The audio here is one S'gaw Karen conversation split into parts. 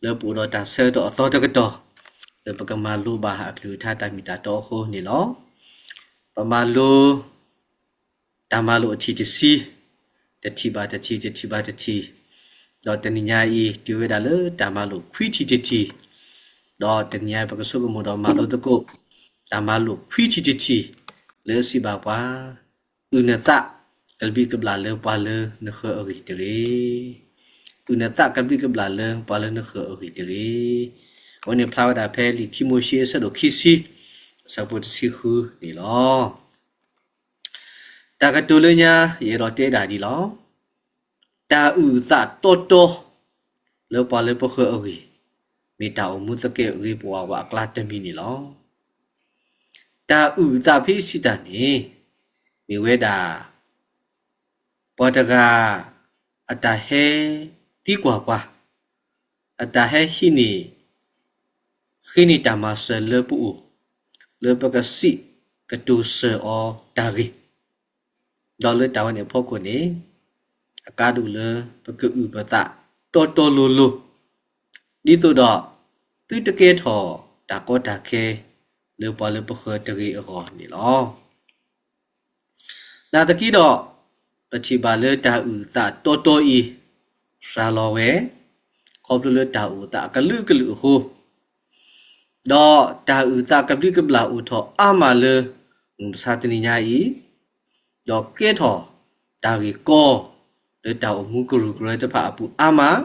လၢပအိၣ်ဒီးတၢ်ဆၢကတီၢ်အသီတကတီၢ် လၢပကမၤလိဘၣ်အကလုၢ်ကထါတၢ်မ့ၢ်တၢ်တီအဃိန့ၣ်လီၤ. ပမၤလိ တၢ်မၤလိာ်အထံၣ်တဆံ, တထံၣ်ဘၣ်တထံၣ်, တထံၣ်ဘၣ်တထံၣ်, ဒီးတနံၤညါအံၤ တုၤဝဲဒၣ်လၢတၢ်မၤလိာ်ခွံထံၣ်တထံၣ်, ဒီးတနံၤညါအံၤ ပကဆိကမိၣ်ဒီးမၤလိသကိး တၢ်မၤလိာ်ခွံထံၣ်တထံၣ် လၢစံးဘၣ်ပှၤ, အုၣ်နသးကဘျံးကဘျၣ်လၢပှၤလၢနဃၢၤအဂ့ၢ်တဂ့ၤ. အုၣ်နသးကဘျံးကဘျၣ်လၢပှၤလၢနဃၢၤအဂ့ၢ်တဂ့ၤ. အဝဲန့ၣ်ဖျါဝဲဒၣ်ဖဲလံာ်ခံမိၤၡ့အဆၢဒိၣ်ခံဆံ အဆၢဖိတဆံဃုန့ၣ်လီၤ. တၢ်ကတိၤလၢညါ ယအဲၣ်ဒိးတဲဒၣ်ဒ်လီၤ. တၢ်အုၣ်သးတီတီ လၢပှၤလၢပဃၢၤအဂ့ၢ် မ့ၢ်တၢ်အိၣ်မူသကဲးအဂ့ၤပဝးဝးအကျါတမံၤန့ၣ်လီၤ. တၢ်အုၣ်သးဖဲအံၤစံးတၢ်န့ၣ် မ့ၢ်ဝဲဒၣ် ပှၤတဂၤ အတၢ်ဟဲသံကွၢ်ပှၤ, အတၢ်ဟဲဟံးန့ၢ် ဃ့န့ၢ်တၢ်မၤစၢၤလၢပအိၣ် လၢပကစံးကတိၤစၢၤအီၤတၢ်ဂ့ၢ်, ဒီးလၢတၢ်ဝဲန့ၣ်အဖီခိၣ်န့ၣ် အကါဒိၣ်လၢပကအုၣ်ပသးတီတီလိၤလိၤ ဒ်သိးဒီး သုတကဲထီၣ်တၢ်ကီတၢ်ခဲ လၢပှၤလၢပဃၢၤတဂ့ၤအဂီၢ်န့ၣ်လီၤ. နာ်သက့ဒီး ပထံၣ်ဘၣ်လၢတၢ်အုၣ်သးတီတီအံၤ စှၤလီၤဝဲ ခီဖျိလၢတၢ်အုၣ်သးအကလုာ်ကလုာ်အဃိ, ဒီးတၢ်အုၣ်သးကဘျံးကဘျၣ်အိၣ်ထီၣ်အါမးလၢ မုၢ်မဆါတနံၤညါအံၤ, ဒီးကဲထီၣ်တၢ်ဂ့ၢ်ကီ လၢတၢ်အိၣ်မူကရူၢ်ကရၢတဖၣ်အပူၤအါမး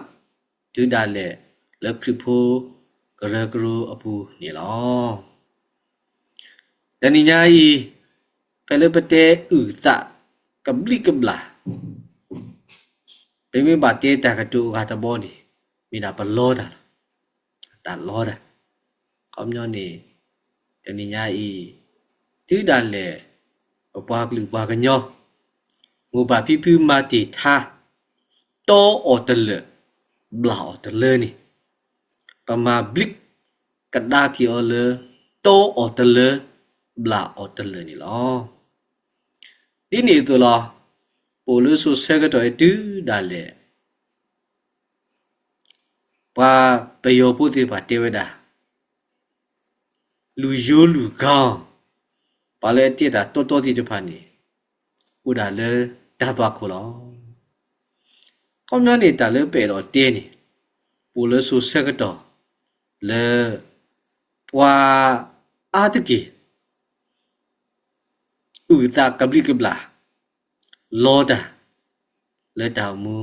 တုၤဒၣ်လဲာ်လၢခရံာ်ဖိကရၢကရိအပူၤန့ၣ်လီၤ. တနံၤညါအံၤ ဖဲလၢပတဲအုၣ်သးကဘျံးကဘျၣ်, ပမ့ၢ်ဘၣ်တဲတၢ်ကတိၤအဂၤတဘီန့ၣ် မ့ၢ်ဒၣ်ပလီတၢ်လီၤ. တၢ်လီတၢ်, ခီပညီန့ၣ် တနံၤညါအံၤ တုၤဒၣ်လဲာ် ပပှၤကလုာ်ပှၤကညီ မိၢ်ပၢ်ဖံဖုမၤတ့ၢ်ထါ တီအီၤတလၢာ် ဘျၣ်အီၤတလၢန့ၣ်, ပမၤဘျံးကဒါက့ၤအီၤလၢ တီအီၤတလၢ ဘျၣ်အီၤတလၢန့ၣ်လီၤ. ဒ်န့ၣ်အသိးလီၤ. ပအိၣ်လၢစိၤဆၢကတီၢ်အံၤတုၤဒၣ်လဲာ် ပှၤပယီၤဖိသ့ၣ်တဖၣ်တဲဝဲဒၣ် လူယိုလူဂေါ, ပှၤလၢအတဲတၢ်တီတီသ့ၣ်တဖၣ်န့ၣ် အိၣ်ဒၣ်လၢတၢ်သွၣ်ခိၣ်လီၤ. ခီပညီန့ၣ် တၢ်လၢပအဲၣ်ဒိးတဲန့ၣ် ပအိၣ်လၢစိၤဆၢကတီၢ်လၢ ပှၤအါတက့ၢ် အုၣ်သးကဘျံးကဘျၣ် လီတၢ် လၢတၢ်အိၣ်မူ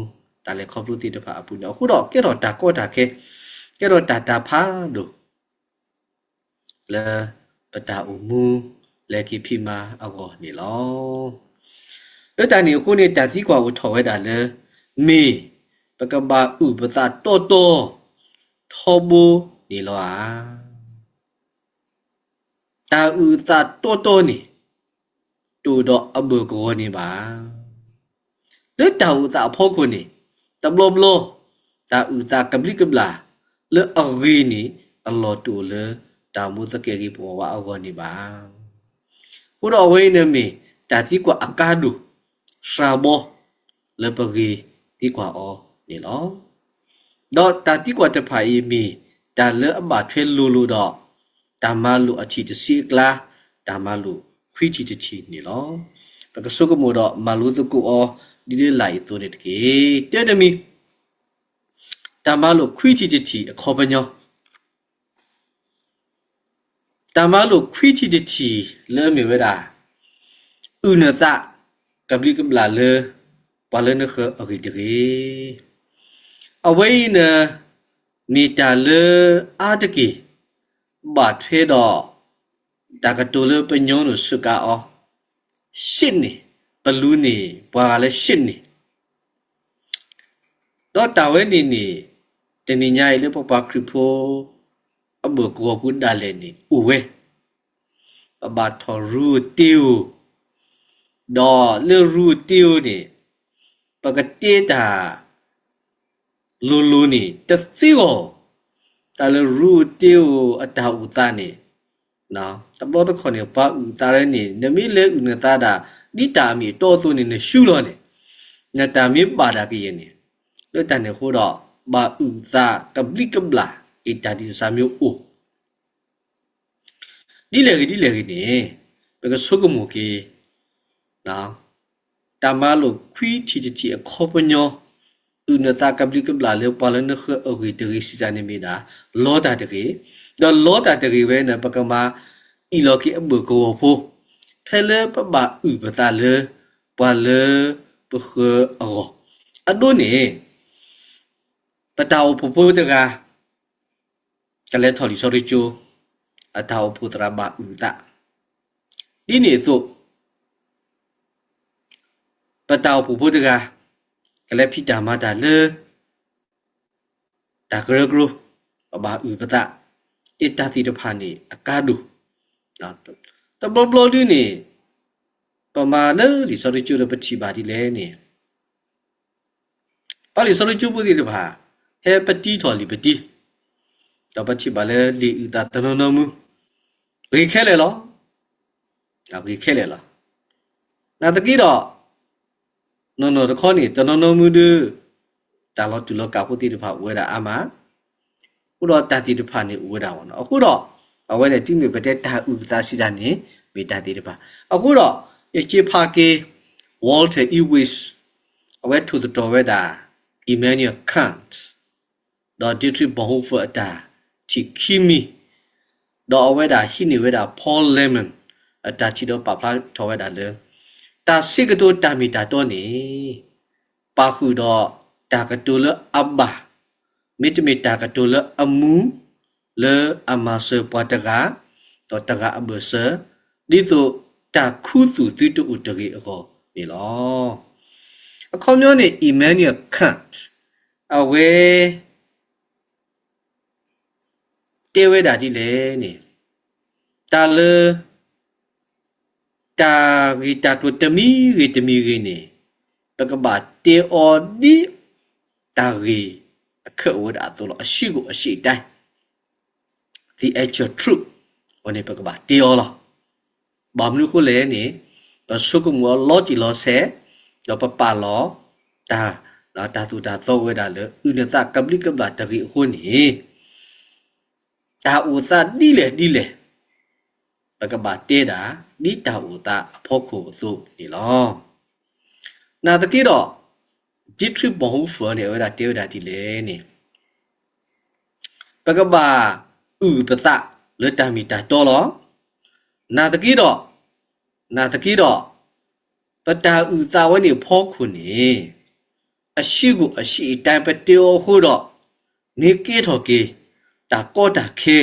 တၢ်လဲၤခီဖျိသ့ၣ်တဖၣ်အပူၤန့ၣ် အဃိဒီးကဲထီၣ်တၢ်ကီတၢ်ခဲ ကဲထီၣ်တၢ်တၢ်ဖးဒိၣ် လၢပတၢ်အိၣ်မူလဲၤက့ၤဖံးမၤအဂီၢ်န့ၣ်လီၤ. လၢတၢ်န့ၣ်အဃိန့ၣ် တၢ်သံကွၢ်အိၣ်ထီၣ်ဝဲဒၣ်လၢ မ့ၢ်ပကဘၣ်အုၣ်ပသးတီတီထီဘိန့ၣ်လီၤဧါ. တၢ်အုၣ်သးတီတီန့ၣ် တအိၣ်ဒီးအဘၢၣ်ကဝီၤန့ၣ်ဘၣ်. လၢတၢ်အုၣ်သးအဖီခိၣ်န့ၣ် တဘျီဘျီ တၢ်အုၣ်သးကဘျံးကဘျၣ် လၢအဂ့ၤန့ၣ် အလီၢ်တအိၣ်လၢ တၢ်အိၣ်မူသကဲးက့ၤပဝးဝးအဂီၢ်န့ၣ်ဘၣ်. အဃိဒီးအဝဲအံၤန့ၣ်မ့ၢ် တၢ်သံကွၢ်အကါဒိၣ် စှၤဘီ လၢပဂ့ၤသံကွၢ်အီၤန့ၣ်လီၤ. ဒီးတၢ်သံကွၢ်တဖၣ်အံၤမ့ၢ် တၢ်လၢအဘၣ်ထွဲလိၤလိၤဒီး တၢ်မၤလိာ်အထံၣ်တဆံအကျါ တၢ်မၤလိာ်ခွံထံၣ်တထံၣ်န့ၣ်လီၤ. ပကဆိကမိၣ်ဒီးမၤလိသကိးအီၤ ဒ်လၢလာ်အံၤအသိးန့ၣ်တက့ၢ်. တၢ်တမံၤ တၢ်မၤလိာ်ခွံထံၣ်တထံၣ်အခီပညီ တၢ်မၤလိာ်ခွံထံၣ်တထံၣ်လၢအမ့ၢ်ဝဲဒၣ် အုၣ်နသးကဘျံးကဘျၣ်လၢ ပှၤလၢနဃၢၤအဂ့ၢ်တဂ့ၤ. အဝဲအံၤန့ၣ် မ့ၢ်တၢ်လၢအါတက့ၢ် ဘၣ်ထွဲဒီး တၢ်ကတိၤလၢပညိၣ်န့ၣ်စူးကါအီၤ ရှ့းန့ၣ် ပလူန့ၢ်ပှၤဂၤလၢရှ့းန့ၣ် ဒီးတၢ်ဝဲန့ၣ်န့ၣ် တနံၤညါအံၤလၢပပှၤခရံာ်ဖိ အဘၢၣ်ကဝီၤပူၤဒၣ်လဲာ်န့ၣ် အိၣ်ဝဲ ပဘၣ်ထီၣ်ရူအတ့ဧိၤ, ဒီးလၢရူအတ့ဧိၤန့ၣ် ပကတဲတၢ်လိၤလိၤန့ၣ် တသ့အဂီၢ်, တၢ်လၢရူအတ့ဧိၤအတၢ်အိၣ်သးန့ၣ် တဘျီတခီၣ်န့ၣ် ပှၤအုၣ်သးလၢန့ၣ် နမ့ၢ်လဲၤအုၣ်နသးဒၣ် ဒ်တၢ်အမ့ၢ်အတီအသိးန့ၣ် နရှုံးလီၤန့ၣ်, နတၢ်မ့ၢ်ဘၣ်ဒၣ်ကယဲၢ်န့ၣ်, လၢတၢ်န့ၣ်အဃိဒီး ဘၣ်အုၣ်သးကဘျံးကဘျၣ် အ့ၣ်တၢ်ဒ်န့ၣ်စ့ၢ်မ့ၢ်အိၣ် ဒ်လဲၣ်ဂ့ၤဒ်လဲၣ်ဂ့ၤန့ၣ် ပကဆိကမိၣ်က့ၤ တၢ်မၤလိာ်ခွံထံၣ်တထံၣ်အခီပညီ အုၣ်နသးကဘျံးကဘျၣ်လၢပှၤလၢနဃၢၤအဂ့ၢ်တဂ့ၤစံးတၢ်န့ၣ်မ့ၢ်ဒၣ် လီတၢ်တဂ့ၤ, ဒီးလီတၢ်တဂ့ၤဝဲန့ၣ် ပကမၤအံၣ်လီၤက့ၤအဘၢၣ်ကဝီၤဖိ ဖဲလၢပဘၣ်အုၣ်ပသးလၢ ပှၤလၢပဃၢၤအဂီၢ်, အဒိန့ၣ် ပတၢ်အိၣ်ဖှိၣ်ဖိတဂၤ ကလဲၤထီၣ်လံာ်စီဆှံကၠိ, အတၢ်အိၣ်ဖှိၣ်သရၣ်ဘၣ်အုၣ်သး, ဒ်န့ၣ်အသိး ပတၢ်အိၣ်ဖှိၣ်ဖိတဂၤ ကလဲၤဖံးတၢ်မၤတၢ်လၢ တၢ်ကရၢကရိ, ပဘၣ်အုၣ်ပသး, အ့ၣ်တၢ်သ့ၣ်တဖၣ်န့ၣ်အကါဒိၣ်, တဘျီဘျီဒုန့ၣ် ပမၤလၢလံာ်စီဆှံကၠိဒီးပထံၣ်ဘၣ်ဒ်လဲၣ်န့ၣ် ပှၤလံာ်စီဆှံကၠိဖိသ့ၣ်တဖၣ် ဟဲပတံထီၣ်လံာ်ပတံ, ဒီးပထံၣ်ဘၣ်လၢလံာ်အုၣ်သးတနီၤနီၤမုၢ် ဂ့ၤခဲလၢာ်လီၤ. ဂ့ၤခဲလၢာ်လီၤ. နာ်သက့ဒီး နီၢ်နီၢ်တခီန့ၣ် တနီၤနီၤမုၢ်ဒီး တၢ်လီၤတူာ်လီၤကာ်ဖိသ့ၣ်တဖၣ်အိၣ်ဝဲဒၣ်အါမး, အဃိဒီးတၢ်သ့ၣ်တဖၣ်န့ၣ်အိၣ်ဝဲဒၣ်ဝဲနီၤ. အဃိဒီး အဝဲန့ၣ်တုၤမ့ၢ်ပတဲတၢ်အုၣ်သးစံးတၢ်န့ၣ် မ့ၢ်တၢ်သ့ၣ်တဖၣ်. အဃိဒီး ယက့ၤဖးက့ၤ Walter Ewes အဝဲထိၣ်သတြီၤဝဲဒၣ် Immanuel Kant ဒီး Dietrich Bonhoeffer အတၢ်ထံၣ်ခံမံၤ, ဒီးအဝဲဒၣ်ဟံးန့ၢ်ဝဲဒၣ် Paul Lehmann အတၢ်ထံၣ်ဒီးပာ်ဖျါထီၣ်ဝဲဒၣ်လၢ တၢ်စံးကတိၤတၢ်မ့ၢ်တၢ်တီန့ၣ် ပာ်ဃုာ်ဒီးတၢ်ကတိၤလၢအဘၣ်, မ့တမ့ၢ်တၢ်ကတိၤလၢအမူ, လၢအမၤစၢၤပှၤတဂၤ ဒီးတဂၤအဘၢၣ်စၢၤ, ဒ်သိးတၢ်ခူသူၣ်သုတအိၣ်တဂ့ၤအဂီၢ်န့ၣ်လီၤ. အခီပညီန့ၣ် Immanuel Kant အဝဲ တဲဝဲဒၣ်ဒ်လဲၣ်န့ၣ်, တၢ်လၢ တၢ်ဂ့ၢ်တၢ်ကျိၤတမံၤဂ့ၤတမံၤဂ့ၤန့ၣ် ပကဘၣ်တဲအီၤဒ်တၢ်ဂ့ၢ်အခဲအိၣ်ဝဲဒၣ်အသိးလီၤ. အရှိကိုအရှိအတိုင်း the actual truth အဝဲန့ၣ် ပကဘၣ်တဲအီၤလီၤ. ဘၣ်မနုၤအဃိလဲၣ်န့ၣ် ပဆိကမိၣ်အီၤလီၤတံၢ်လီၤဆဲး, ဒီးပပာ်လီၤတၢ် တၢ်သိၣ်တၢ်သီဝဲဒၣ်လၢ အုၣ်နသးကဘျံးကဘျၣ်တဂ့ၤအဃိန့ၣ် တၢ်အိၣ်သးဒ်လဲၣ်ဒ်လဲၣ် ပကဘၣ်တဲဒၣ် ဒ်တၢ်အိၣ်သးအဖီခိၣ်အသိးန့ၣ်လီၤ. နာ်သက့ဒီး Dietrich Bonhoeffer န့ၣ် အဝဲဒၣ်တဲဝဲဒၣ်ဒ်လဲၣ်န့ၣ် ပကဘၣ်အုၣ်ပသးလၢတၢ်မ့ၢ်တၢ်တီလီၤ. နာ်သက့ဒီး နာ်သက့ဒီး ပတၢ်အုၣ်သးဝဲန့ၣ်အဖီခိၣ်န့ၣ် အရှိကိုအရှိအတိုင်း ပတဲအီၤအဃိဒီး မ့ၢ်ကဲထီၣ်က့ၤ တၢ်ကီတၢ်ခဲ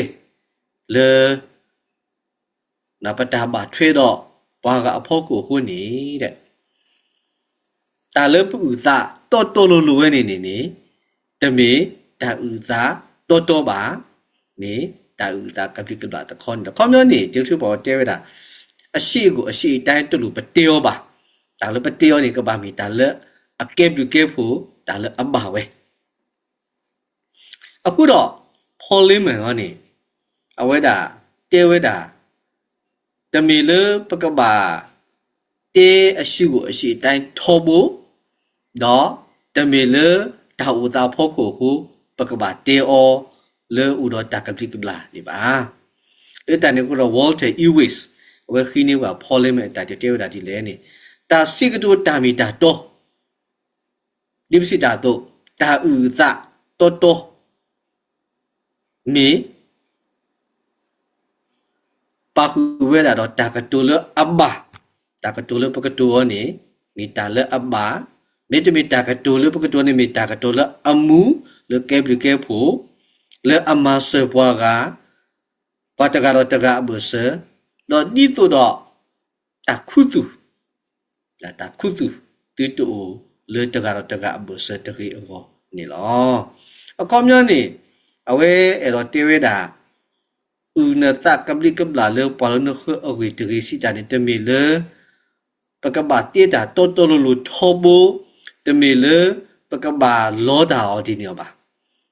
လၢ ပတၢ်ဘၣ်ထွဲဒီးပှၤဂၤအဖီခိၣ်အဃိန့ၣ် တၢ်လၢပအုၣ်သးတီတီလိၤလိၤဝဲန့ၣ်န့ၣ်န့ၣ် တမ့ၢ်တၢ်အုၣ်သးတီတီဘၣ်, မ့ၢ်တၢ်အုၣ်သးကဘျံးကဘျၣ်တခီန့ၣ်လီၤ. အခီပညီန့ၣ် Dietrich Bonhoeffer တဲဝဲဒၣ် အရှိကိုအရှိအတိုင်း တလိၣ်ပတဲအီၤဘၣ်. တၢ်လၢပတဲအီၤန့ၣ် ကဘၣ်မ့ၢ်တၢ်လၢအကဲဘျုးကဲဖှိၣ် တၢ်လၢအဘၣ်ဝဲ အဃိဒီး Paul Lehmann အံၤန့ၣ် အဝဲဒၣ်တဲဝဲဒၣ် တမ့ၢ်လၢပကဘၣ်တဲ အရှိကိုအရှိအတိုင်း ထီဘိ, ဒီးတမ့ၢ်လၢတၢ်အိၣ်သးအဖီခိၣ်အဃိ ပကဘၣ်တဲအီၤလၢအိၣ်ဒီးတၢ်ကဘျံးကဘျၣ်န့ၣ်ဘၣ်. လၢတၢ်န့ၣ်အဃိဒီး Walter Ewes အဝဲဃ့န့ၢ်ဝဲ Paul Lehmann အတၢ်တဲဝဲဒၣ်ဒ်လဲၣ်န့ၣ် တၢ်စံးကတိၤတၢ်မ့ၢ်တၢ်တီ ဒ်ပစံးတၢ်အသိး တၢ်အုၣ်အသးတီတီ မ့ၢ် ပာ်ဃုာ်ဝဲဒၣ်ဒီးတၢ်ကတိၤလၢအဘၣ်, တၢ်ကတိၤလၢပကတိၤအီၤန့ၣ် မ့ၢ်တၢ်လၢအဘၣ်, မ့တမ့ၢ်တၢ်ကတိၤလၢပကတိၤန့ၣ် မ့ၢ်တၢ်ကတိၤလၢအမူ, လၢကဲဘျုးကဲဖှိၣ်, လၢအမၤစၢၤပှၤဂၤ, ပှၤတဂၤဒီးတဂၤအဘၢၣ်စၢၤ, ဒီးဒ်သိးဒီး တၢ်ခူသူၣ် တၢ်ခူသူၣ် သုတအိၣ်လၢတဂၤဒီးတဂၤအဘၢၣ်စၢၤတဂ့ၤအဂီၢ်န့ၣ်လီၤ. အခီပညီန့ၣ် အဝဲအဲၣ်ဒိးတဲဝဲဒၣ် အုၣ်နသးကဘျံးကဘျၣ်လၢပှၤလၢနဃၢၤအဂ့ၢ်တဂ့ၤစံးတၢ်န့ၣ် တမ့ၢ်လၢ ပကဘၣ်တဲတၢ်တီတီလိၤလိၤထီဘိ, တမ့ၢ်လၢပကဘၣ်လီတၢ်အီၤဒ်န့ၣ်အီၤဘၣ်.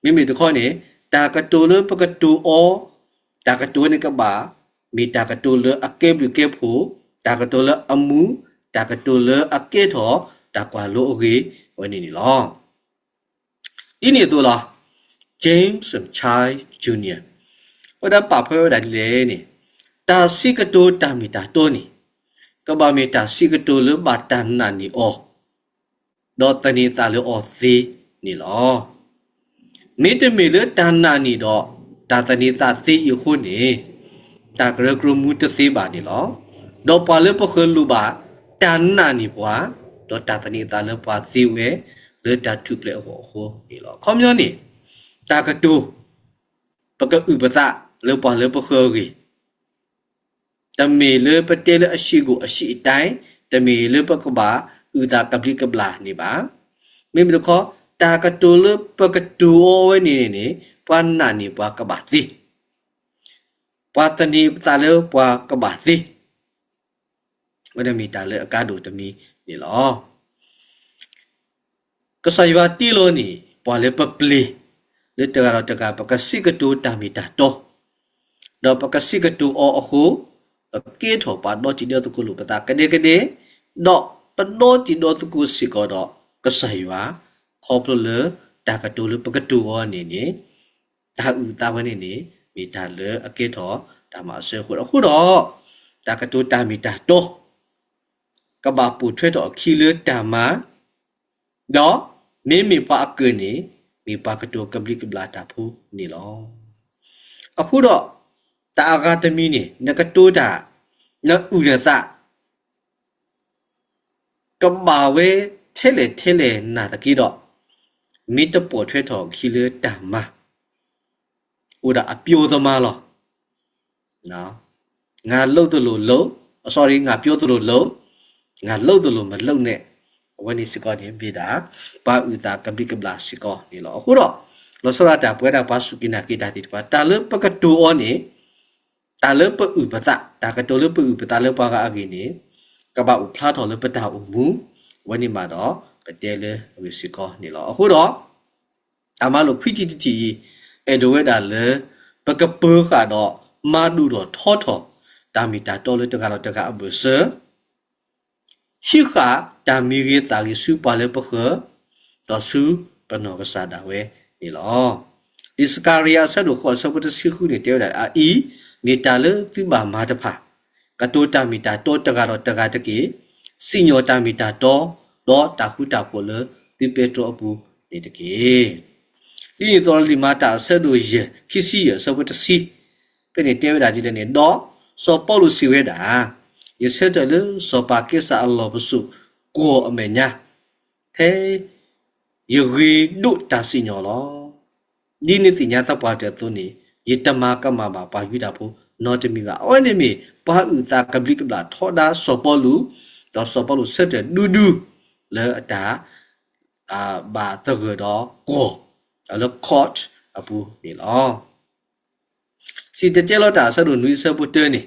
မ့မ့ၢ်တခီန့ၣ် တၢ်ကတိၤလၢပကတိၤအီၤ, တၢ်ကတိၤန့ၣ်ကဘၣ် မ့ၢ်တၢ်ကတိၤလၢအကဲဘျုးကဲဖှိၣ်, တၢ်ကတိၤလၢအမူ, တၢ်ကတိၤလၢအကဲထီၣ်တၢ်ကွၢ်လိအဂ့ၢ် အဝဲန့ၣ်န့ၣ်လီၤ. ဒ်န့ၣ်အသိးလီၤ. James Child Junior အဝဲဒၣ်ပာ်ဖျါဝဲဒၣ်ဒ်လဲၣ်န့ၣ်, တၢ်စံးကတိၤတၢ်မ့ၢ်တၢ်တီန့ၣ် ကဘၣ်မ့ၢ်တၢ်စံးကတိၤလၢဘၣ်တၢ်နာ်န့ၢ်အီၤ ဒီးသန့ၤသးလၢအီၤသ့န့ၣ်လီၤ. မ့တမ့ၢ်လၢတၢ်နာ်န့ၢ်ဒီး တၢ်သန့ၤသးသ့အံၤအဃိန့ၣ်, တၢ်ကရၢကရိမူတသ့ဘၣ်န့ၣ်လီၤ. ဒီးပှၤလၢပဃၢၤလိၣ်ဘၣ်တၢ်နာ်န့ၢ်ပှၤ, ဒီးတၢ်သန့ၤသးလၢပှၤသ့ဝဲ လၢတၢ်ထူၣ်ဖျဲးအဂီၢ်အဃိန့ၣ်လီၤ. ခီပညီန့ၣ်, တၢ်ကတိၤ ပကအုၣ်ပသးလၢပှၤလၢပဃၢၤအဂ့ၢ် တမ့ၢ်လၢပတဲလၢအဆံးကိာ်အဆံးအတၢ်, တမ့ၢ်လၢပကဘၣ်အုၣ်သးကဘျံးကဘျၣ်န့ၣ်ဘၣ်. မ့မ့ၢ်တခီ, တၢ်ကတိၤလၢပကတိၤအီၤဝဲန့ၣ်န့ၣ်, ပှၤနာ်န့ၢ်ပှၤကဘၣ်သ့, ပှၤသန့ၤသးလၢပှၤကဘၣ်သ့, ဝဲန့ၣ်မ့ၢ်တၢ်လၢအကါဒိၣ်တမံၤန့ၣ်လီၤ. ကစၢ်ယွၤတ့လီၤန့ၢ် ပှၤလၢပပျ့ၤ လၢတဂၤဒီးတဂၤ ပကစံးကတိၤတၢ်မ့ၢ်တၢ်တီ, ဒီးပကစံးကတိၤအီၤအဃိ, ပကဲထီၣ်ပှၤဒီတံၤဒီသကိးလိာ်ပသးကဒဲကဒဲ, ဒီးပဒီတံၤဒီသကိးစ့ၢ်ကီးဒီးကစၢ်ယွၤ, ခီဖျိလၢတၢ်ကတိၤလၢပကတိၤအီၤန့ၣ်န့ၣ်, တၢ်အုၣ်သးဝဲန့ၣ်န့ၣ် မ့ၢ်တၢ်လၢအကဲထီၣ်တၢ်မၤအစၢၤအဃိ, အဃိဒီး တၢ်ကတိၤတၢ်မ့ၢ်တၢ်တီ ကဘၣ်ပိာ်ထွဲထီၣ်အခံလၢတၢ်မၤ, ဒီးမ့မ့ၢ်ပှၤအကၢၢ်န့ၣ် မ့ၢ်ပှၤကတိၤကဘျံးကဘျၣ်တၢ်ဖိန့ၣ်လီၤ. အဃိဒီး တၢ်အဂၤတမံၤန့ၣ် နကတိၤတၢ်, နအုၣ်နသး ကဘၣ်ဝဲထဲလဲၣ်ထဲလဲၣ်နာ်သက့ဒီး, မ့ၢ်တပိာ်ထွဲထီၣ်အခံလၢတၢ်မၤ, အိၣ်ဒၣ်အပျိသမားလီၤ. ငါလုပ်သလိုလုပ်, sorry, ငါပြောသလိုလုပ်, ငါလုပ်သလိုမလုပ်နဲ့, အဝဲန့ၣ်စ့ၢ်ကီးန့ၣ် မ့ၢ်ဒၣ် ပှၤအုၣ်သးကဘျံးကဘျၣ်စ့ၢ်ကီးန့ၣ်လီၤ. အဃိဒီး လီၤဆီဒၣ်တၢ်ပဝဲဒၣ်ပှၤစူၢ်က့ၤနာ်က့ၤတၢ်သ့ၣ်တဖၣ် တၢ်လၢပကတိၤအီၤန့ၣ်, တၢ်လၢပအုၣ်ပသး, တၢ်ကတိၤလၢပအုၣ်ပသးလၢပှၤဂၤအဂ့ၢ်န့ၣ်, ကဘၣ်အိၣ်ဖျါထီၣ်လၢပတၢ်အိၣ်မူ, အဝဲန့ၣ်မးဒီး ပတဲလၢအဂ့ၢ်စ့ၢ်ကီးန့ၣ်လီၤ. အဃိဒီး တၢ်မၤလိာ်ခွံထံၣ်တထံၣ်အံၤ အဲၣ်ဒိးဝဲဒၣ်လၢ ပကပၢၤဃာ်ဒီးမၤဒိၣ်ထီၣ်ထီထီၣ် တၢ်မ့ၢ်တၢ်တီလၢတဂၤဒီးတဂၤအဘၢၣ်စၢၤ ဟံးဃာ်တၢ်မံၤဂ့ၤသးဂ့ၤဆူပှၤလၢပဃၢၤ, ဒီးဆူပနီၢ်ကစၢ်ဒၣ်ဝဲန့ၣ်လီၤ. စကၤရယၤအဆၢဒိၣ်ဃိးအဆၢဖိတဆံဃုန့ၣ် တဲဝဲဒၣ် အအံၤ မ့ၢ်တၢ်လၢသုဘၣ်မၤတဖၣ်, ကတိၤတၢ်မ့ၢ်တၢ်တီတဂၤဒီးတဂၤတက့ၢ်. စံၣ်ညီၣ်တၢ်မ့ၢ်တၢ်တီ, ဒီးတၢ်ဃူတၢ်ဖိးလၢသုပဲတြီအပူၤန့ၣ်တက့ၢ်. ဒ်န့ၣ်အသိးလံာ်မၤတၢ်အဆၢဒိၣ်ယဲၢ် ခံဆံယဲၢ်အဆၢဖိတဆံ ဖဲန့ၣ်တဲဝဲဒၣ်ဒ်လဲၣ်န့ၣ်, ဒီးစီၤပီလူးစံးဝဲဒၣ်, ယဆၢထၢၣ်လၢစီၤပၤက့စၢ်အလီၢ်ပစိာ်ကွီၢ်အမဲာ်ညါ, ဖဲယဂ့ၤဒိးတၢ်စံၣ်ညီၣ်လီၤ. ဒ်နသ့ၣ်ညါသပှၢ်တၢၢ်အသိးန့ၣ်, ယတမၤကမၣ်ဘၣ်ပှၤယူဒၤဖိနီတမံၤဘၣ်. အဝဲန့ၣ်မ့ၢ်ပှၤအုၣ်သးကဘျံးကဘျၣ်ထီဒါစီၤပီလူး, ဒီးစီၤပီလူးဆၢထၢၣ်ဒူဒူ လၢအတၢ် ဘၣ်သဂၢၢ်ဒီးကွီၢ် လၢ court အပူၤန့ၣ်လီၤ. စံၣ်တဲၤတဲလီၤတၢ်အဆၢဒိၣ်နွံအဆၢဖိတၢန့ၣ်,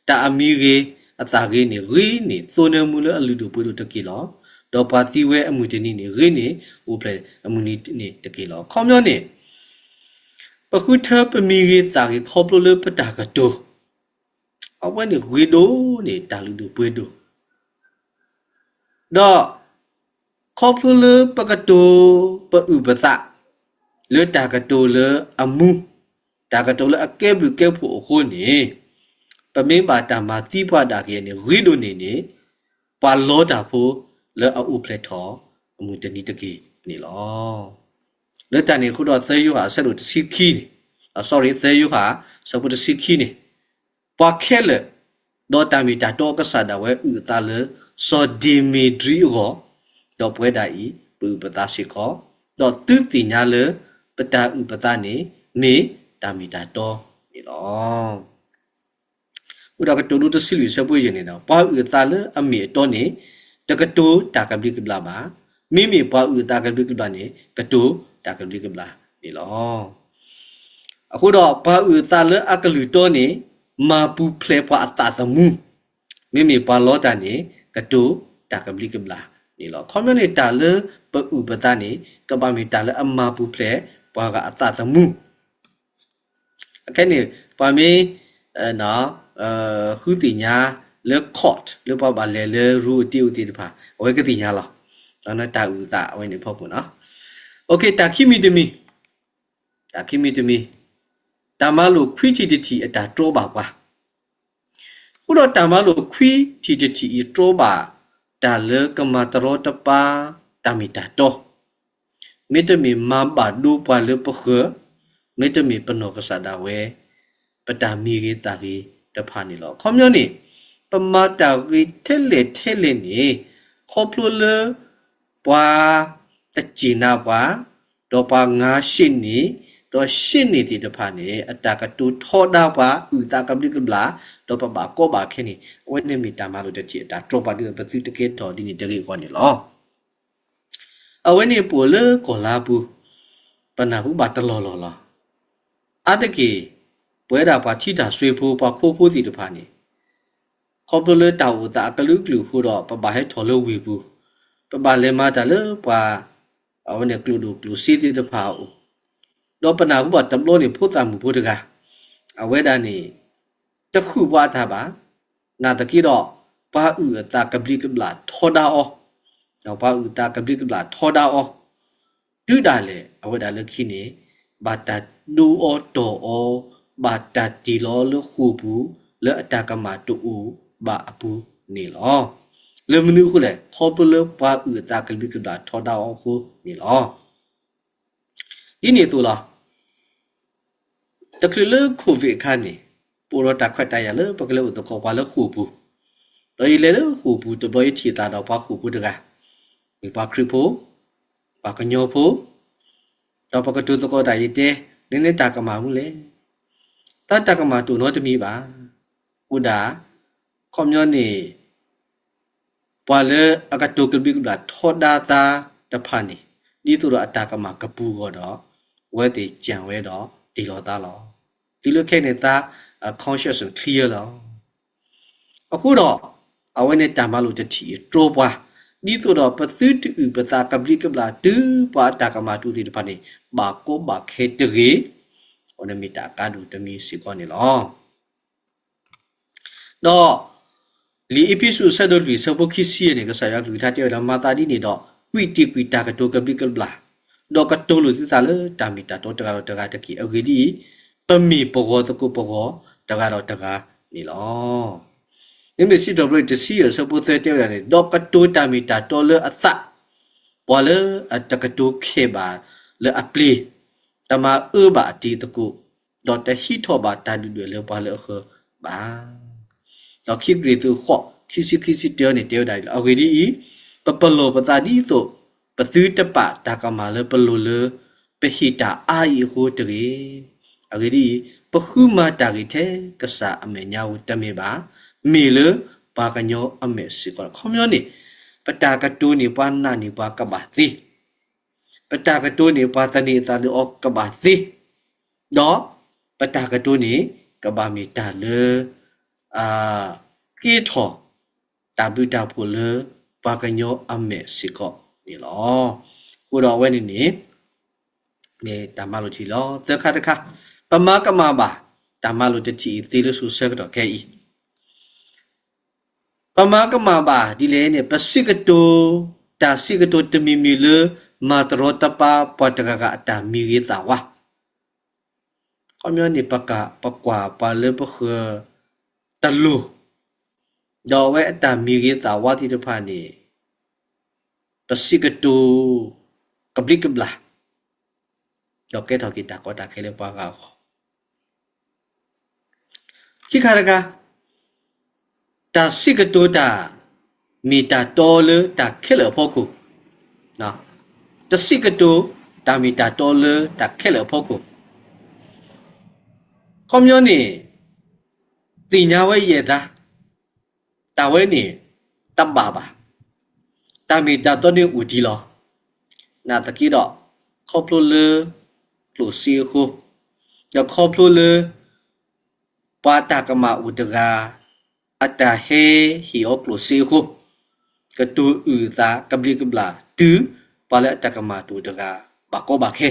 တၢ်အမံၤဂ့ၤအသးဂ့ၤန့ၣ် ဂ့ၤန့ၢ်သိနၢမူလၢအလုၢ်ဒိၣ်ပှ့ၤဒိၣ်တက့ၢ်လီၤ. ဒီးပှၤသံဝဲအမုၢ်တနံၤန့ၣ် ဂ့ၤန့ၢ်အိၣ်ဖျဲၣ်အမုၢ်နံၤန့ၣ်တက့ၢ်လီၤ. ခီပညီန့ၣ် ပဃုထၢပမံၤဂ့ၤသးဂ့ၤခီဖျိလၢပတၢ်ကတိၤ အဝဲန့ၣ်ဂ့ၤဒိၣ်န့ၢ်တၢ်လုၢ်ဒိၣ်ပှ့ၤဒိၣ် ဒီး ခီဖျိလၢပကတိၤ ပအုၣ်ပသး လၢတၢ်ကတိၤလၢအမူ, တၢ်ကတိၤလၢအကဲဘျုးကဲဖှိၣ်အဃိန့ၣ်, ပမ့ၢ်ဘၣ်တၢ်မၤသံပှၤဒၣ်က့ၤန့ၣ် ဂ့ၤဒိၣ်န့ၢ်န့ၣ် ပှၤလီတၢ်ဖိလၢအအိၣ်ဖျဲၣ်ထီၣ်အမုၢ်တနံၤတက့ၢ်န့ၣ်လီၤ. လၢတၢ်န့ၣ်အဃိဒီး သၢယိၤဟၣ်အဆၢဒိၣ်တဆံခံန့ၣ်, sorry, သၢယိၤဟၣ်အဆၢဖိတဆံခံန့ၣ်, ပှၤခဲလၢာ် ဒီးတၢ်မ့ၢ်တၢ်တီကစၢ်ဒၣ်ဝဲအုၣ်အသးလၢ စီၤဒ့မ့းတြံအဂီၢ်, ဒီးပဝဲဒၣ်အံၤ ပအုၣ်ပသးစ့ၢ်ကီး, ဒီးသုသ့ၣ်ညါလၢ ပတၢ်အုၣ်ပသးန့ၣ် မ့ၢ်တၢ်မ့ၢ်တၢ်တီန့ၣ်လီၤ. အဃိဒီးကတိၤဒိတဆံလွံၢ်အဆၢဖိယဲၢ်န့ၣ်ဒီး ပှၤအုၣ်အသးလၢအမ့ၢ်အတီန့ၣ် တကတိၤတၢ်ကဘျံးကဘျၣ်ဘၣ်. မ့မ့ၢ်ပှၤအုၣ်အသးကဘျံးကဘျၣ်န့ၣ် ကတိၤတၢ်ကဘျံးကဘျၣ်န့ၣ်လီၤ. အဃိဒီးပှၤအုၣ်အသးလၢအကလုၢ်တီန့ၣ် မၤပူၤဖျဲးပှၤအသးသမူ, မ့မ့ၢ်ပှၤလီတၢ်န့ၣ် ကတိၤတၢ်ကဘျံးကဘျၣ်န့ၣ်လီၤ. ခီပညီန့ၣ် တၢ်လၢပအုၣ်ပသးန့ၣ် ကဘၣ်မ့ၢ်တၢ်လၢအမၤပူၤဖျဲးပှၤဂၤအသးသမူ အခဲန့ၣ် ပှၤမ့ၢ် ဃုသ့ၣ်ညါလၢ court လၢပှၤဘၣ်လဲၤလၢရူအတ့အိၣ်သ့ၣ်တဖၣ် အဝဲကသ့ၣ်ညါလီၤ. တၢ်အုၣ်အသးအဝဲန့ၣ်ဖီခိၣ်န့ၣ်လီၤ. တၢ်ခံမံၤတမံၤ, တၢ်ခံမံၤတမံၤ, တၢ်မၤလိာ်ခွံထံၣ်တထံၣ်အတၢ်တြီဘၣ်ပှၤ. အဃိဒီးတၢ်မၤလိာ်ခွံထံၣ်တထံၣ်အံၤတြီဘၣ်တၢ်လၢကမၤတရီတပါတၢ်မ့ၢ်တၢ်တီ မ့တမ့ၢ်မၤဘၣ်ဒိပှၤလၢပဃၢၤ, မ့တမ့ၢ်ပနီၢ်ကစၢ်ဒၣ်ဝဲ ပတၢ်မံၤဂ့ၤသးဂ့ၤတဖၣ်န့ၣ်လီၤ. အခီပညီန့ၣ် ပမၤတၢ်ဂ့ၤထဲလဲၣ်ထဲလဲၣ်န့ၣ် ခီဖျိလၢ ပှၤတစ့ၢ်နၤပှၤ, ဒီးပှၤငါရှ့န့ၣ်, ဒီးရှ့န့ၣ်သ့ၣ်တဖၣ်န့ၣ် အတၢ်ကတိၤထီဒါပှၤ အုၣ်သးကဘျံးကဘျၣ်, ဒီးပဘၣ်ကီဘၣ်ခဲန့ၣ် အဝဲန့ၣ်မ့ၢ်တၢ်မၤလိာ်တထံၣ်အတၢ်တြီပှၤဒ်သိးပသုတကဲထီၣ်ဒ်န့ၣ်တဂ့ၤအဂီၢ်န့ၣ်လီၤ. အဝဲန့ၣ်ပအိၣ်လၢကီၢ်လါပူၤ, ပနၢ်ဟူဘၣ်တလီၢ်လီၢ်လီၤ. အါတက့ၢ် ပဝဲဒၣ်ပှၤထံတၢ်စွ့ဖိ ပှၤခိဖိသ့ၣ်တဖၣ်န့ၣ် ခီဖျိလၢတၢ်အိၣ်သးအကလုာ်ကလုာ်အဃိဒီး ပဘၣ်ဟဲထီၣ်လၢဝ့ၢ်ပူၤ, ပဘၣ်လဲၤမၤတၢ်လၢပှၤ အဝဲန့ၣ်ကျိၣ်ဒိၣ်ကျိၣ်စ့သ့ၣ်တဖၣ်အအိၣ်, ဒီးပနၢ်ဟူဘၣ်တဘျီန့ၣ် ဖိသၣ်မုၣ်ဖိတဂၤ, အဝဲဒၣ်န့ၣ် တဃုာ်ပှၤအတၢ်ဘၣ်, နာ်သက့ဒီး ပှၤအုၣ်အသးကဘျံးကဘျၣ်ထီဒါအီၤ, ဒီးပှၤအုၣ်အသးကဘျံးကဘျၣ်ထီဒါအီၤ တုၤဒၣ်လဲာ် အဝဲဒၣ်လၢခံန့ၣ် ဘၣ်တၢ်ဒိအီၤတီၢ်အီၤ, ဘၣ်တၢ်တ့ၢ်လီၤအီၤလၢဃိာ်ပူၤ လၢအတၢ်ကမၣ်တအိၣ်ဘၣ်အပူၤန့ၣ်လီၤ. လၢမနုၤအဃိလဲၣ်, ခီဖျိလၢပှၤအုၣ်အသးကဘျံးကဘျၣ်ထီဒါအီၤအဃိန့ၣ်လီၤ. ဒ်န့ၣ်အသိးလီၤ. တချုးလၢ COVID အခါန့ၣ် ပအိၣ်ဒီးတၢ်ခွဲးတၢ်ယာ်လၢပကလဲၤအိၣ်သကိးပှၤလၢဃိာ်ပူၤ, ဒီးယလဲၤလၢဃိာ်ပူၤတဘျီ ယထံၣ်သးဒီးပှၤဃိာ်ဖိတဂၤ, မ့ၢ်ပှၤခရံာ်ဖိ, ပှၤကညီဖိ, ဒီးပကတိၤသကိးတၢ် ယတဲ, နန့ၣ်တၢ်ကမၣ်မနုၤလဲၣ်. သးတၢ်ကမၣ်တအိၣ်နီတမံၤဘၣ်. အိၣ်ဒၣ်, ခီပညီန့ၣ် ပှၤလၢအကတိၤကဘျံးကဘျၣ်ထီဒါသးတဖၣ်န့ၣ် ဒ်သိးဒီးအတၢ်ကမၣ်ကပူၤအဂီၢ်ဒီး အဝဲသ့ၣ်ကၠၢ်ဝဲဒီးတ့ၢ်လီၤသးလီၤ. တုၤလၢခဲအံၤန့ၣ်သး အ conscience clear လီၤ. အဃိဒီး အဝဲန့ၣ်တၢ်မၤလိာ်တထံၣ်အံၤတြီပှၤ ဒ်သိးဒီးပသုတအုၣ်ပသးကဘျံးကဘျၣ်တုၤပှၤအတၢ်ကမၣ်တအိၣ်သ့ၣ်တဖၣ်န့ၣ် ဘၣ်ကီဘၣ်ခဲတဂ့ၤ, အဝဲန့ၣ်မ့ၢ်တၢ်အကါဒိၣ်တမံၤစ့ၢ်ကီးန့ၣ်လီၤ. ဒီး လံာ်အ့းဖ့းစူးအဆၢဒိၣ်လွံၢ်အဆၢဖိခံဆံန့ၣ် ကစၢ်ယွၤအကလုၢ်ကထါတဲဝဲဒၣ် မၤသးဒ်န့ၣ်ဒီး ကွံာ်တံာ်ကွံာ်တၢ်ကတိၤကဘျံးကဘျၣ်, ဒီးကတိၤလိာ်သုသးလၢတၢ်မ့ၢ်တၢ်တီတဂၤဒီးတဂၤတက့ၢ်. အဂ့ၢ်ဒ်အံၤ, ပမ့ၢ်ပဂီၤသကိးပဂီၤတဂၤဒီးတဂၤန့ၣ်လီၤ. မ့မ့ၢ်စံးထီၣ်ပတြၢၤတဆံယဲၢ်အဆၢဖိသၢတဲဝဲဒၣ်န့ၣ်, ဒီးကတိၤတၢ်မ့ၢ်တၢ်တီလၢအသး, ပှၤလၢအတကတိၤခဲဘၣ်လၢအပျ့ၤ, တမၤအၢဘၣ်အတံၤသကိး, ဒီးတဟံးထီၣ်ဘၣ်တၢ်ဒုၣ်ဒွဲၣ်လၢပှၤလၢအဃၢၤဘၣ်. ဒီးခံကရံၣ်သူးဃိး ခံဆံခံဆံတၢန့ၣ်တဲဝဲဒၣ်ဒ်လဲၣ်, အဂ့ၢ်ဒ်အံၤ, ပပလီၢ်ပသးဒ်သိး ပသုတပာ်တၢ်ကမၣ်လၢပလိၤလၢ ပဟ့ၣ်တၢ်အါအံၤအဃိတဂ့ၤ. အဂ့ၢ်ဒ်အံၤ, ပဃုမၤတၢ်ဂ့ၤထဲကစၢ်အမဲာ်ညါဧိၤတမ့ၢ်ဘၣ်, မ့ၢ်လၢပှၤကညီအမဲာ်စ့ၢ်ကီးလီၤ. ခီပညီန့ၣ် ပတၢ်ကတိၤန့ၣ် ပှၤနာ်န့ၢ်ပှၤကဘၣ်သ့, ပတၢ်ကတိၤန့ၣ် ပှၤသန့ၤအသးလၢအီၤကဘၣ်သ့, ဒီးပတၢ်ကတိၤန့ၣ် ကဘၣ်မ့ၢ်တၢ်လၢ က့ထီၣ် တၢ်ဘျုးတၢ်ဖှိၣ်လၢပှၤကညီအမဲာ်စ့ၢ်ကီးန့ၣ်လီၤ. အဃိဒီးအဝဲန့ၣ်န့ၣ် မ့ၢ်တၢ်မၤလိာ်တထံၣ်လီၤ. သၢခါတခါ, ပမၤကမၣ်ဘၣ် တၢ်မၤလိာ်တထံၣ်အံၤသ့လၢစိၤဆၢကတီၢ်ခဲအံၤ, ပမၤကမၣ်ဘၣ်ဒ်လဲၣ်န့ၣ် ပစံးကတိၤ တၢ်စံးကတိၤတမံၤမံၤလၢ မၤတရီတပါပှၤတဂၤဂၤအတၢ်မံၤဂ့ၤသးဝါ ခီပညီန့ၣ် ပက ပကွၢ်ပှၤလၢပဃၢၤတလိၤ, ဒီးအဝဲအတၢ်မံၤဂ့ၤသးဝါသ့ၣ်တဖၣ်န့ၣ် ပစံးကတိၤ ကဘျံးကဘျၣ်, ဒီးကဲထီၣ်က့ၤတၢ်ကီတၢ်ခဲလၢပှၤဂၤအဂီၢ် ခံခါတခါ, တၢ်စံးကတိၤတၢ် မ့ၢ်တၢ်တီလၢတၢ်ခဲလၢာ်အဖီခိၣ်, တစံးကတိၤ တၢ်မ့ၢ်တၢ်တီလၢတၢ်ခဲလၢာ်အဖီခိၣ်, ခီပညီန့ၣ် သ့ၣ်ညါဝဲယဲၢ်သး, တၢ်ဝဲန့ၣ် တဘၣ်ဘၣ်, တၢ်မ့ၢ်တၢ်တီန့ၣ်အိၣ်ဒံးလီၤ. နာ်သက့ဒီး ခီဖျိလၢ ကျိၣ်စ့အဃိ, ဒီးခီဖျိလၢ ပှၤတၢ်ကမၣ်အိၣ်တဂၤ အတၢ်ဟဲဟ့ၣ်အီၤကျိၣ်စ့အဃိ, ကတိၤအုၣ်အသးကဘျံးကဘျၣ်တုၤ ပှၤလၢအတၢ်ကမၣ်တအိၣ်တဂၤ ဘၣ်ကီဘၣ်ခဲ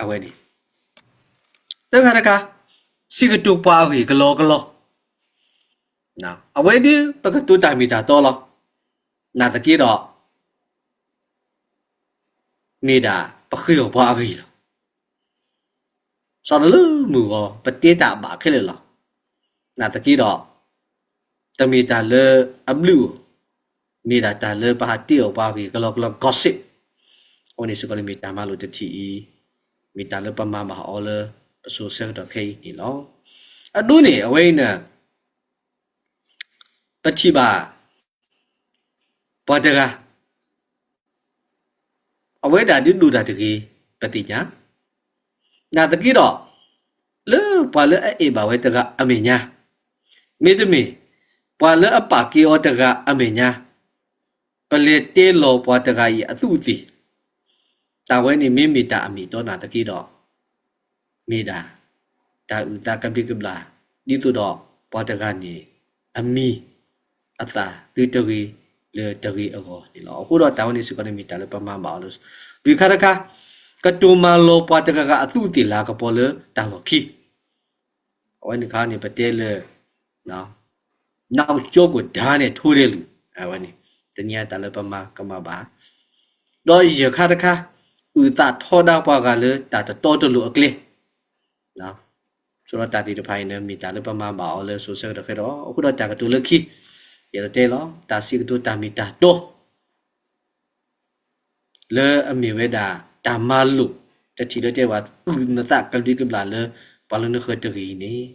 အဝဲန့ၣ် တခါတခါ စံးကတိၤပှၤအဂ့ၢ်ကလီကလီ, အဝဲဒ်ပကတိၤတၢ်မ့ၢ်တၢ်တီလီၤ. နာ်သက့ဒီး မ့ၢ်ဒၣ်ပဃ့ၢ်အီၤပှၤအဂ့ၢ်လီၤ. စးထီၣ်လၢမုၢ်ဂီၤ ပတဲတၢ်ဘၣ်ခဲလၢာ်လီၤ. နာ်သက့ဒီး တမ့ၢ်တၢ်လၢအဘျုးအိၣ်, မ့ၢ်ဒၣ်တၢ်လၢပဟးတဲအီၤပှၤအဂ့ၢ်ကလီကလီ gossip. အဝဲန့ၣ်စ့ၢ်ကီးန့ၣ်မ့ၢ်တၢ်မၤလိာ်တထံၣ်အံၤ, မ့ၢ်တၢ်လၢပမၤဘၣ်အီၤလၢပစိၤဆၢကတီၢ်ခဲအံၤန့ၣ်လီၤ. အဒိန့ၣ် အဝဲအံၤန့ၣ် ပထံၣ်ဘၣ် ပှၤတဂၤ အဝဲဒၣ်ဒုးဒိၣ်တၢ်တဂ့ၤ ပသ့ၣ်ညါ, နာ်သက့ဒီး လၢပှၤလၢအအဲၣ်ဘၣ်ဝဲတဂၤအမဲာ်ညါ, မ့တမ့ၢ် ပှၤလၢအပာ်ကဲအီၤတဂၤအမဲာ်ညါ, ပလဲၤတဲလီၤပှၤတဂၤအံၤအသူးအသ့ၣ်, တၢ်ဝဲန့ၣ်မ့မ့ၢ်တၢ်အမ့ၢ်အတီနာ်သက့ဒီး မ့ၢ်ဒၣ် တၢ်အုၣ်သးကဘျံးကဘျၣ် ဒ်သိးဒီးပှၤတဂၤန့ၣ် အမံၤအသၣ်သုတဂ့ၤလၢတဂ့ၤအဂီၢ်န့ၣ်လီၤ. အဃိဒီးတၢ်ဝဲန့ၣ်စ့ၢ်ကီးန့ၣ်မ့ၢ်တၢ်လၢပမၤဘၣ်အီၤလၢ လွံၢ်ခါတခါ, ကတိၤမၤလီၤပှၤတဂၤဂၤအသူးအသ့ၣ်လၤကပီၤလၢတၢ်လီၢ်ခံ အဝဲန့ၣ်ခါန့ၣ် ပတဲလၢ နောက်ကျောကို ဓားနဲ့ထိုးတဲ့လူ, အဝဲန့ၣ် တနံၤအံၤတၢ်လၢပမၤကမၣ်ဘၣ်, ဒီးယဲၢ်ခါတခါ, အုၣ်သးထီဒါပှၤဂၤလၢတၢ်တတီတလိၤအကျဲ, ဆိဒီးတၢ်သ့ၣ်တဖၣ်အံၤန့ၣ် မ့ၢ်တၢ်လၢပမၤဘၣ်အီၤလၢစိၤဆၢကတီၢ်ခဲဒီး အဃိဒီးတၢ်ကတိၤလၢခံ, ယအဲၣ်ဒိးတဲလီၤ တၢ်စံးကတိၤတၢ်မ့ၢ်တၢ်တီ လၢအမ့ၢ်ဝဲဒၣ် တၢ်မၤလိာ် တထံၣ်လၢတဲဘၣ် အုၣ်နသးကဘျံးကဘျၣ်လၢ ပှၤလၢနဃၢၤတဂ့ၤအံၤန့ၣ်,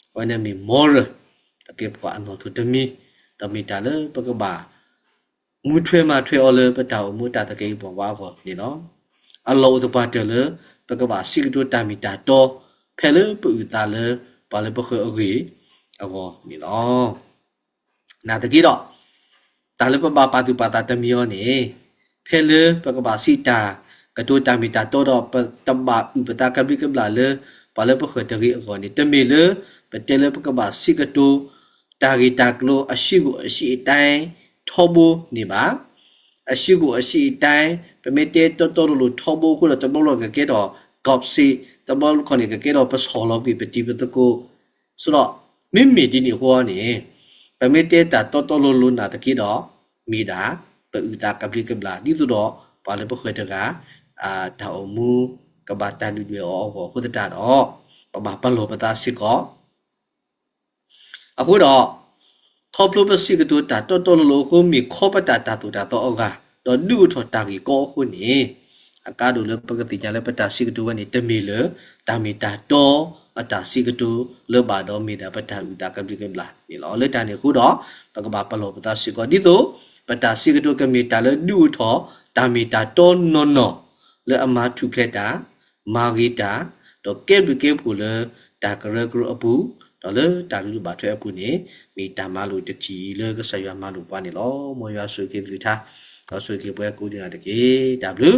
အဝဲန့ၣ်မ့ၢ် moral တကဲပှၤအနီၢ်ထိၣ်တမံၤ, ဒီးမ့ၢ်တၢ်လၢပကဘၣ် မူထွဲမၤထွဲအီၤလၢပတၢ်အိၣ်မူတၢ်သကဲးပဝးအဂီၢ်န့ၣ်လီၤ. အလီၢ်အိၣ်သပှၢ်တၢၢ်လၢ ပကဘၣ်စံးကတိၤတၢ်မ့ၢ်တၢ်တီ ဖဲလၢပအုၣ်သးလၢ ပှၤလၢပဃၢၤအဂ့ၢ်အဂီၢ်န့ၣ်လီၤ. နာ်သက့ဒီး တၢ်လၢပဘၣ်ပာ်သူၣ်ပာ်သးတမံၤအီၤန့ၣ်, ဖဲလၢပကဘၣ်စံးတၢ်ကတိၤတၢ်မ့ၢ်တၢ်တီဒီး ပတဘၣ်အုၣ်ပသးကဘျံးကဘျၣ်လၢ ပှၤလၢပဃၢၤတဂ့ၤအဂီၢ်န့ၣ် တမ့ၢ်လၢ ပတဲလၢပကဘၣ်စံးကတိၤ တၢ်ဂ့ၢ်တၢ်ကျိၤအရှိကိုအရှိအတိုင်း ထီဘိန့ၣ်ဘၣ်. အရှိကိုအရှိအတိုင်း ပမ့ၢ်တဲတီတီလိၤလိၤထီဘိအဃိဒီး တဘျီဘျီကကဲထီၣ် gossip, တဘျီခီန့ၣ် ကကဲထီၣ်ပဆီၣ်လီၤကွံာ်ပတံၤပသကိး, ဆိုတော့ မ့မ့ၢ်ဒ်န့ၣ်အဃိန့ၣ် ပမ့ၢ်တဲတၢ်တီတီလိၤလိၤနာ်သက့ဒီး မ့ၢ်ဒၣ် ပအုၣ်သးကဘျံးကဘျၣ် ဒ်သိးဒီး ပှၤလၢပဃၢၤတဂၤ တၢ်အိၣ်မူ ကဘၣ်တၢ်ဒုၣ်ဒွဲၣ်အီၤအဂီၢ်အဃိသတးဒီး ပဘၣ်ပလီၢ်ပသးစ့ၢ်ကီး အဃိဒီး ခီဖျိပစံးကတိၤတၢ်တီတီလိၤလိၤအဃိ မ့ၢ်ခီပတာ်တၢ်သိၣ်တၢ်သီအဂၤ ဒီးဒုးအိၣ်ထီၣ်တၢ်ဂ့ၢ်ကီအဃိန့ၣ်, အကါဒိၣ်လၢပကသ့ၣ်ညါလၢပတၢ်စံးကတိၤဝဲန့ၣ် တမ့ၢ်လၢ တၢ်မ့ၢ်တၢ်တီအတၢ်စံးကတိၤလၢၤဘၣ်ဒီး မ့ၢ်ဒၣ်ပတၢ်အုၣ်သးကဘျံးကဘျၣ်န့ၣ်လီၤ. လၢတၢ်န့ၣ်အဃိဒီး ပကဘၣ်ပလီၢ်ပသးစ့ၢ်ကီး ဒ်သိး ပတၢ်စံးကတိၤကမ့ၢ်တၢ်လၢဒုးအိၣ်ထီၣ် တၢ်မ့ၢ်တၢ်တီနီၢ်နီၢ် လၢအမၤထူၣ်ဖျဲးတၢ် မၤဂ့ၤတၢ်, ဒီးကဲဘျုးကဲဖှိၣ်လၢတၢ်ကရၢကရိအပူၤ, ဒီးလၢတၢ်လုၢ်ဒိၣ်ဘၣ်ထွဲအပူၤန့ၣ် မ့ၢ်တၢ်မၤလိာ်တထံၣ်လၢကစၢ်ယွၤမၤလိာ်ပှၤန့ၣ်လီၤ. မ်ယွၤဆိၣ်ဂ့ၤက့ၤကလုၢ်ကထါ, ဒီးဆိၣ်ဂ့ၤက့ၤပှၤကိးဂၤဒဲးတက့ၢ်. တၢ်ဘျုး